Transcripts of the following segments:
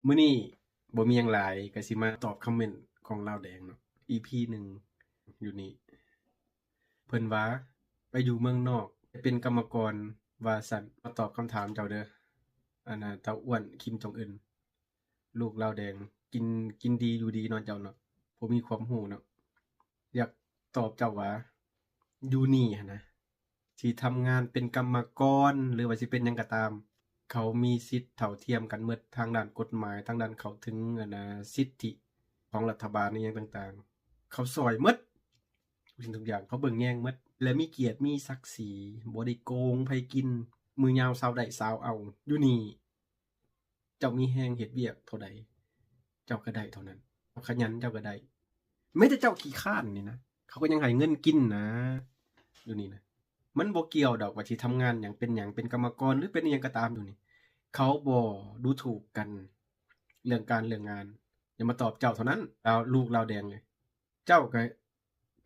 ມື້ນີ້ບໍ່ມີຫຍັງຫຼາຍ ກໍຊິມາຕອບຄອມເມັນຂອງລາວແດງເນາະ ອີພີໜຶ່ງຢູ່ນີ້. ເພິ່ນວ່າໄປຢູ່ເມືອງນອກ ເປັນກຳມະກອນວ່າຊັ້ນ. ມາຕອບຄຳຖາມເຈົ້າເດີ ອັນນ່າ ເຕົ້າອ້ວນ ຄິມຈອງອຶນ ລູກລາວແດງ ກິນ ກິນດີຢູ່ດີເນາະເຈົ້າເນາະ ຜູ້ມີຄວາມຮູ້ເນາະ. ຢາກຕອບເຈົ້າວ່າ ຢູ່ນີ້ຫັ້ນນະ ທີ່ທຳງານເປັນກຳມະກອນ ຫຼືວ່າຊິເປັນຫຍັງກໍຕາມ ເຂົາມີສິດເທົ່າທຽມກັນໝົດ ທາງດ້ານກົດໝາຍ ທາງດ້ານເຂົ້າເຖິງ ອັນນ່າ ສິດທິຂອງລັດຖະບານ ອີ່ຫຍັງຕ່າງໆ ເຂົາຊ່ອຍໝົດ ທຸກສິ່ງທຸກຢ່າງ ເຂົາເບິ່ງແຍງໝົດ ແລະ ມີກຽດມີສັກສີ ບໍ່ໄດ້ໂກງໃຜກິນ ມື້ຍາມເຊົາໄດ້ເຊົາເອົາ. ຢູ່ນີ້ ເຈົ້າມີແຮງເຮັດວຽກເທົ່າໃດ ເຈົ້າກໍໄດ້ເທົ່ານັ້ນ ເຈົ້າຂະຫຍັນເຈົ້າກໍໄດ້ ແມ້ແຕ່ເຈົ້າຂີ້ຄ້ານນີ້ນະ ເຂົາກໍຍັງໃຫ້ເງິນກິນນະ. ຢູ່ນີ້ນະ ມັນບໍ່ກ່ຽວດອກວ່າຊິທຳງານຫຍັງ ເປັນຫຍັງ ເປັນກຳມະກອນ ຫຼືເປັນອີ່ຫຍັງກໍຕາມ ຢູ່ນີ້ ເຂົາບໍ່ດູຖູກກັນເລື່ອງການເລື່ອງງານ. ຢ່າມາຕອບເຈົ້າເທົ່ານັ້ນ ລາວ ລູກລາວແດງເລີຍ. ເຈົ້າກໍ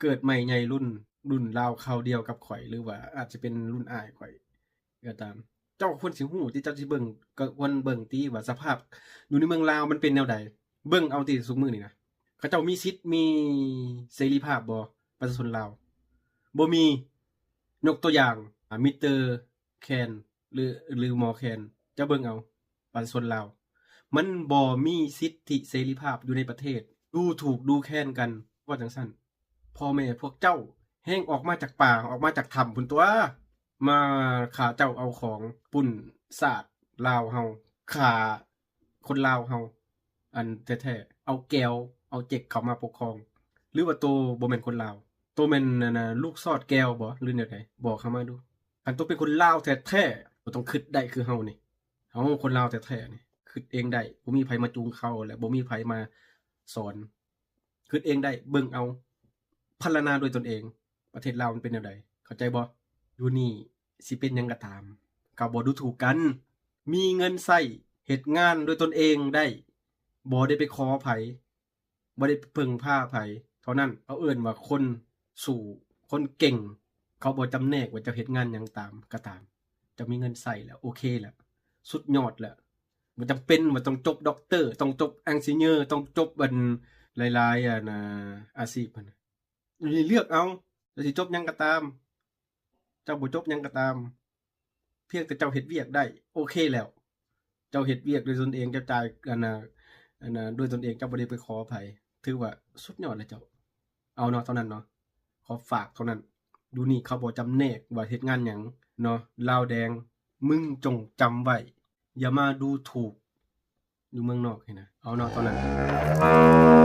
ເກີດໃໝ່ໃຫຍ່ລຸ້ນ ລຸ້ນລາວຄາວດຽວກັບຂ້ອຍ ຫຼືວ່າອາດຈະເປັນລຸ້ນອ້າຍຂ້ອຍກໍຕາມ. ເຈົ້າຄວນຊິຮູ້ຕິ ເຈົ້າຊິເບິ່ງ ກໍຄວນເບິ່ງຕິວ່າສະພາບຢູ່ໃນເມືອງລາວມັນເປັນແນວໃດ. ເບິ່ງເອົາຕິ ຊຸມື້ນີ້ນະ ເຂົາເຈົ້າມີສິດ ມີເສລີພາບບໍ່ ປະຊາຊົນລາວ? ບໍ່ມີ. ຍົກຕົວຢ່າງ ອາ ມິດເຕີແຄນ ຫຼື ຫຼືໝໍແຄນ ເຈົ້າເບິ່ງເອົາ ປະຊາຊົນລາວ ມັນບໍ່ມີສິດທິເສລີພາບຢູ່ໃນປະເທດ ດູຖູກດູແຄນກັນ ເວົ້າຈັ່ງຊັ້ນ. ພໍ່ແມ່ພວກເຈົ້າແຮ່ງອອກມາຈາກປ່າ ອອກມາຈາກຖ້ຳພຸ້ນຕົວະ ມາຂ້າເຈົ້າເອົາຂອງ ປຸ້ນຊາດລາວເຮົາ ຂ້າຄົນລາວເຮົາ ອັນແທ້ໆ ເອົາແກວ ເອົາເຈັກເຂົ້າມາປົກຄອງ ຫຼືວ່າໂຕບໍ່ແມ່ນຄົນລາວ? ໂຕແມ່ນ ອັນນ່າ ລູກຊອດແກວບໍ ຫຼືແນວໃດ? ບອກເຮົາມາດູ. ຄັນໂຕເປັນຄົນລາວແທ້ໆ ບໍ່ຕ້ອງຄິດໄດ້ຄືເຮົານີ້. ເຮົາຄົນລາວແທ້ໆນີ້ ຄິດເອງໄດ້ ບໍ່ມີໃຜມາຈູງເຂົ້າ ແລະ ບໍ່ມີໃຜມາສອນ. ຄິດເອງໄດ້ ເບິ່ງເອົາ ພັນລະນາດ້ວຍຕົນເອງ ປະເທດລາວມັນເປັນແນວໃດ ເຂົ້າໃຈບໍ່? ຢູ່ນີ້ຊິເປັນຫຍັງກໍຕາມ ກໍບໍ່ດູຖູກກັນ ມີເງິນໃຊ້ ເຮັດງານດ້ວຍຕົນເອງໄດ້ ບໍ່ໄດ້ໄປຂໍໃຜ ບໍ່ໄດ້ເພິ່ງພາໃຜເທົ່ານັ້ນ. ເຂົາເອີ້ນວ່າຄົນສູ້ ຄົນເກັ່ງ. ເຂົາບໍ່ຈຳແນກວ່າເຈົ້າເຮັດງານຫຍັງຕາມກໍຕາມ ເຈົ້າມີເງິນໃຊ້ແລ້ວ ໂອເຄແລ້ວ ສຸດຍອດແລ້ວ. ບໍ່ຈຳເປັນວ່າຕ້ອງຈົບດັອກເຕີ ຕ້ອງຈົບເອັນຈິເນີ ຕ້ອງຈົບອັນຫຼາຍໆ ອັນ ອາ ອາຊີບຫັ້ນ. ຢູ່ນີ້ເລືອກເອົາ ເຈົ້າຊິຈົບຫຍັງກໍຕາມ ເຈົ້າບໍ່ຈົບຫຍັງກໍຕາມ ພຽງແຕ່ເຈົ້າເຮັດວຽກໄດ້ ໂອເຄແລ້ວ. ເຈົ້າເຮັດວຽກດ້ວຍຕົນເອງ ເຈົ້າຈ່າຍ ອັນນ່າ ອັນນ່າ ດ້ວຍຕົນເອງ ເຈົ້າບໍ່ໄດ້ໄປຂໍໃຜ ຖືວ່າສຸດຍອດແລ້ວເຈົ້າ. ເອົາເນາະ ເທົ່ານັ້ນເນາະ ຂໍຝາກເທົ່ານັ້ນ. ຢູ່ນີ້ເຂົາບໍ່ຈຳແນກວ່າເຮັດງານຫຍັງເນາະ ລາວແດງ ມຶງຈົ່ງຈຳໄວ້ ຢ່າມາດູຖູກຢູ່ເມືອງນອກນີ້ນະ. ເອົາເນາະ ເທົ່ານັ້ນ.